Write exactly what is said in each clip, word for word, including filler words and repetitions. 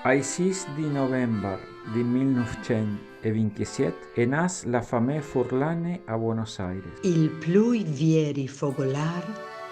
Ai sis di novembar di mil nûfcent e vincjesiet e nas la famee furlane a Buenos Aires. Il plui vieri fogolâr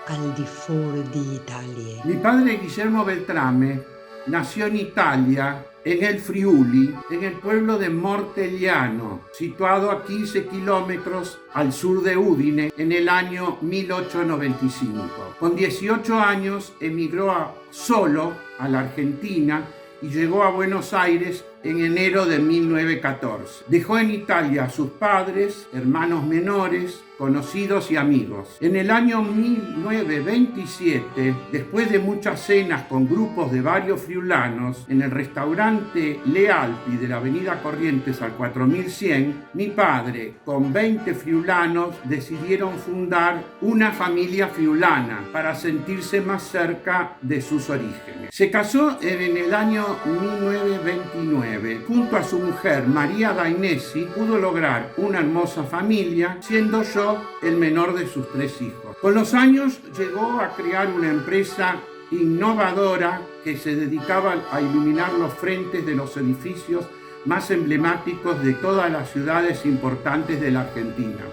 al di fûr di Italie. Mi padre Guillermo Beltrame nació en Italia, en el Friuli, en el pueblo de Mortegliano, situado a quince kilómetros al sur de Udine, en el año mil ochocientos noventa y cinco. Con dieciocho años emigró a- solo a la Argentina y llegó a Buenos Aires en enero de mil novecientos catorce. Dejó en Italia a sus padres, hermanos menores, conocidos y amigos. En el año mil novecientos veintisiete, después de muchas cenas con grupos de varios friulanos en el restaurante Le Alpi de la avenida Corrientes al cuatro mil cien, mi padre, con veinte friulanos, decidieron fundar una familia friulana para sentirse más cerca de sus orígenes. Se casó en el año mil novecientos veintinueve. Junto a su mujer, María Dainesi, pudo lograr una hermosa familia, siendo yo el menor de sus tres hijos. Con los años llegó a crear una empresa innovadora que se dedicaba a iluminar los frentes de los edificios más emblemáticos de todas las ciudades importantes de la Argentina.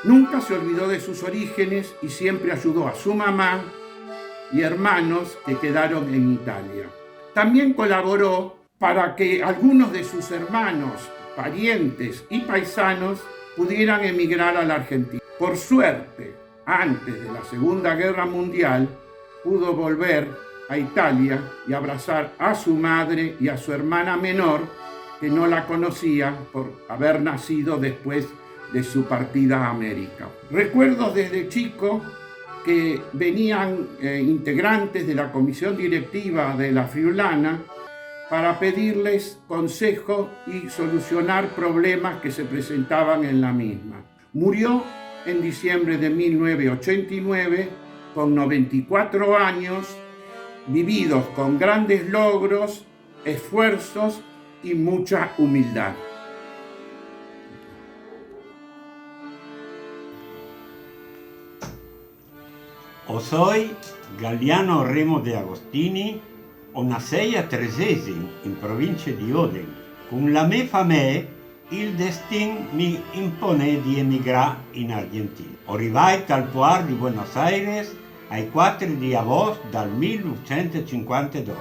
Nunca se olvidó de sus orígenes y siempre ayudó a su mamá y hermanos que quedaron en Italia. También colaboró para que algunos de sus hermanos, parientes y paisanos pudieran emigrar a la Argentina. Por suerte, antes de la Segunda Guerra Mundial, pudo volver a Italia y abrazar a su madre y a su hermana menor, que no la conocía por haber nacido después de su partida a América. Recuerdo desde chico que venían eh, integrantes de la comisión directiva de la Friulana para pedirles consejo y solucionar problemas que se presentaban en la misma. Murió en diciembre de mil novecientos ochenta y nueve con noventa y cuatro años, vividos con grandes logros, esfuerzos y mucha humildad. O soi Galiano Remo De Agostini, o nassei a Tresesin, in provincie di Udin. Cun la mê famee, il destin mi imponè di emigrâ in Argjentina. O rivai tal puart di Buenos Aires ai cuatri di Avost dal mil nûfcent e cincuantedoi.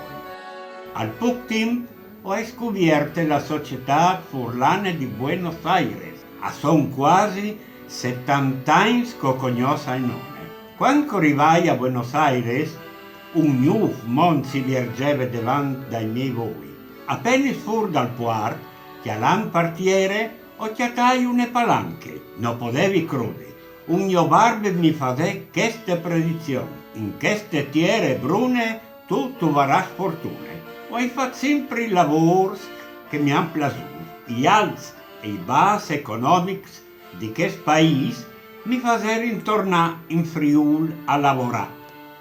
Al puc timp o ai scuvierte la Societât Furlane di Buenos Aires. A son cuasi setante agns che o cognòs il nome. Cuant che o rivai a Buenos Aires, un gnûf mont si vierzeve devant dai miei voi. A penis fûr dal puart, cjalant par tiere, o cjatai une palanche. No podevi crodi. Un gno barbe mi fasè cheste predizion: in cheste tiere brune tu truvarâs fortune. O ai fat simpri lavôrs che mi àn plasût. I alts e i bas economics di chest paîs mi faserin tornâ in Friûl a lavorâ,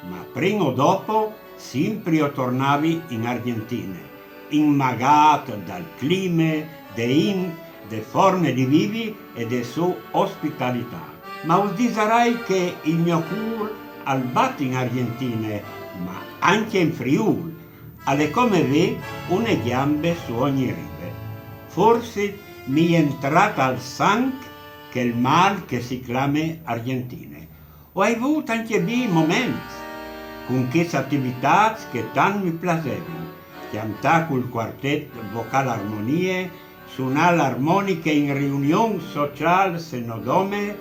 ma prin o dopo simpri o tornavi in Argjentine, inmagât dal clime, de int, de forme di vivi e de sô ospitalitât. Ma us disarai che il gno cûr al bat in Argjentine, ma ancje in Friûl, al è come vê une gjambe su ogni rive. Forsit mi è jentrât al sanc chel mâl che si clame Argjentine. O ai vût ancje bîi moments, cun chês ativitâts che tant mi plasevin, cjantâ cul cuartet Vocâl Armonie, sunâ l'armoniche in riunions sociâls e no dome,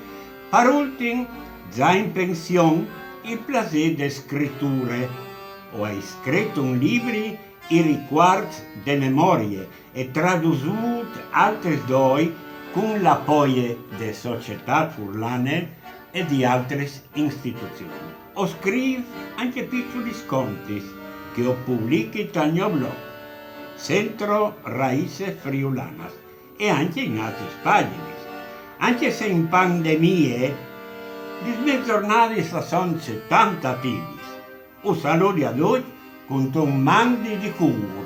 par ultin, za in pension, il plasê de scriture. O ai scrit un libri, I ricuarts de memorie, e tradusût altris doi cun l'apoie de Societât Furlane e di altris instituzions. O scrîf ancje piçulis contis che o publichi tal gno blog, Centro Raíces Friulanas, e ancje in altris pagjinis. Ancje se in pandemie, lis mês zornadis a son setante ativis. Us saludi a ducj cuntun mandi di cûr.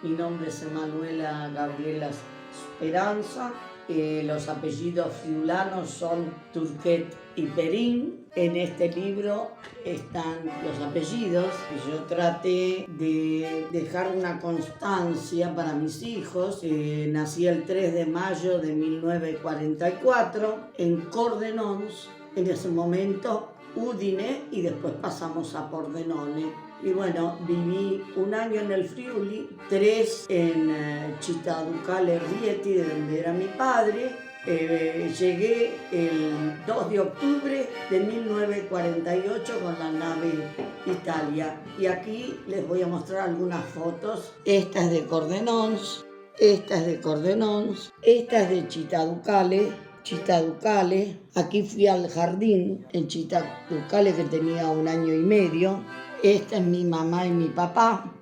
Mi nombre es Emanuela Gabriela Speranza. Eh, los apellidos friulanos son Turquet y Perín. En este libro están los apellidos. Yo traté de dejar una constancia para mis hijos. Eh, nací el tres de mayo de mil novecientos cuarenta y cuatro en Cordenons, en ese momento Udine, y después pasamos a Pordenone. Y bueno, viví un año en el Friuli, tres en eh, Città Ducale Rieti, de donde era mi padre. Eh, llegué el dos de octubre de mil novecientos cuarenta y ocho con la nave Italia. Y aquí les voy a mostrar algunas fotos. Esta es de Cordenons, esta es de Cordenons, esta es de Città Ducale, Città Ducale. Aquí fui al jardín en Città Ducale, que tenía un año y medio. Esta es mi mamá y mi papá.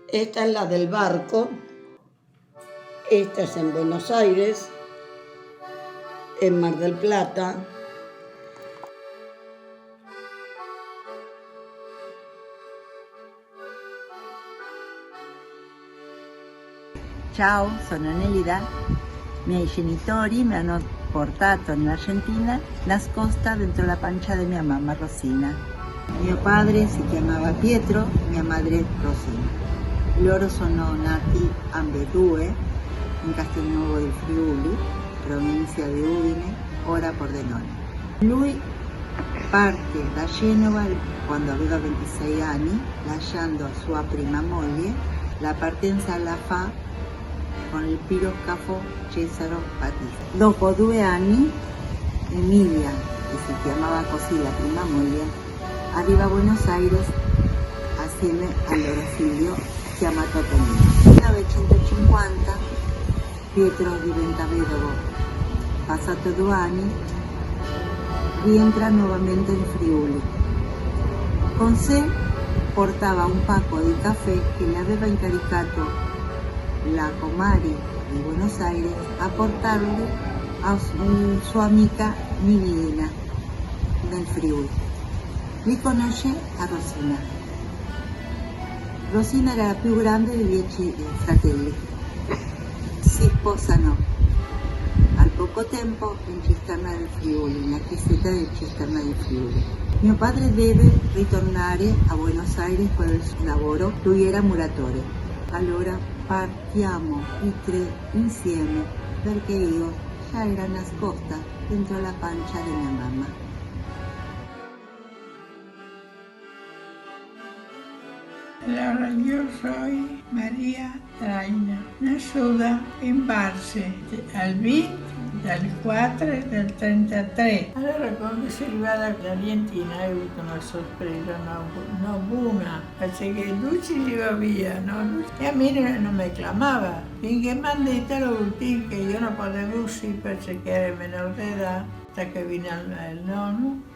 Esta es la del barco. Esta es en Buenos Aires, en Mar del Plata. Ciao, sono Neida. I miei genitori mi hanno portato in Argentina nascosta dentro la pancia di mia mamma Rosina. Mio padre si chiamava Pietro, mia madre Rosina. Loro sono nati ambedue in Castelnuovo del Friuli, provincia di Udine, ora Pordenone. Lui parte da Genova quando aveva ventisei anni, lasciando a sua prima moglie. La partenza la fa con il piroscafo Cesaro Battisti. Dopo due anni, Emilia, che si chiamava così la prima moglie, arriva a Buenos Aires assieme al loro figlio chiamato Tonino. Nel millenovecentocinquanta Pietro diventa vedovo. Passati due anni, rientra nuovamente in Friuli. Con sé portava un pacco di caffè che le aveva incaricato la comari di Buenos Aires a portarli a s- sua amica Milina nel Friuli. Lì conosce a Rosina. Rosina era la più grande di dieci fratelli. Si sposano al poco tempo in Cisterna del Friuli, nella chiesetta di Cisterna del Friuli. Mio padre deve ritornare a Buenos Aires per il suo lavoro, lui era muratore. Allora partiamo i tre insieme perché io già era nascosta dentro la pancia di mia mamma. Allora, io sono Maria Traina, nascuta in Barse al venti del quattro del trentatré. Allora, quando sono arrivata in Argentina, ho avuto una sorpresa, no, no buona, perché Luci si va via, no? E a me non, non mi chiamava. Finché mi hanno detto l'ultimo che io non potevo uscire perché ero minore d'età, sta che viene il nonno.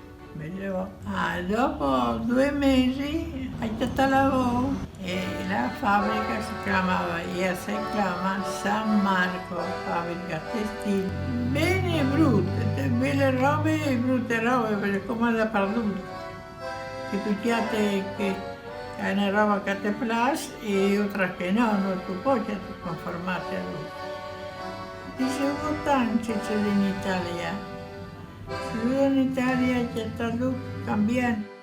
Ah, dopo due mesi ho fatto lavoro e la fabbrica si chiamava, e si chiama San Marco, fabbrica tessile. Bene e brutte, belle robe e brutte robe, perché come da perduto. Che tu chiate che è una roba che ti piace e altra che no, non tu puoi conformarti a lui. Dicevo tanto in Italia. Io in Italia c'è stato cambiare.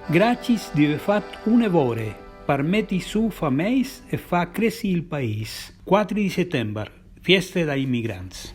Graciis di vê fat une vore par meti sù fameis e fâ cressi il paîs. Cuatri di setembar, fieste dai migrants.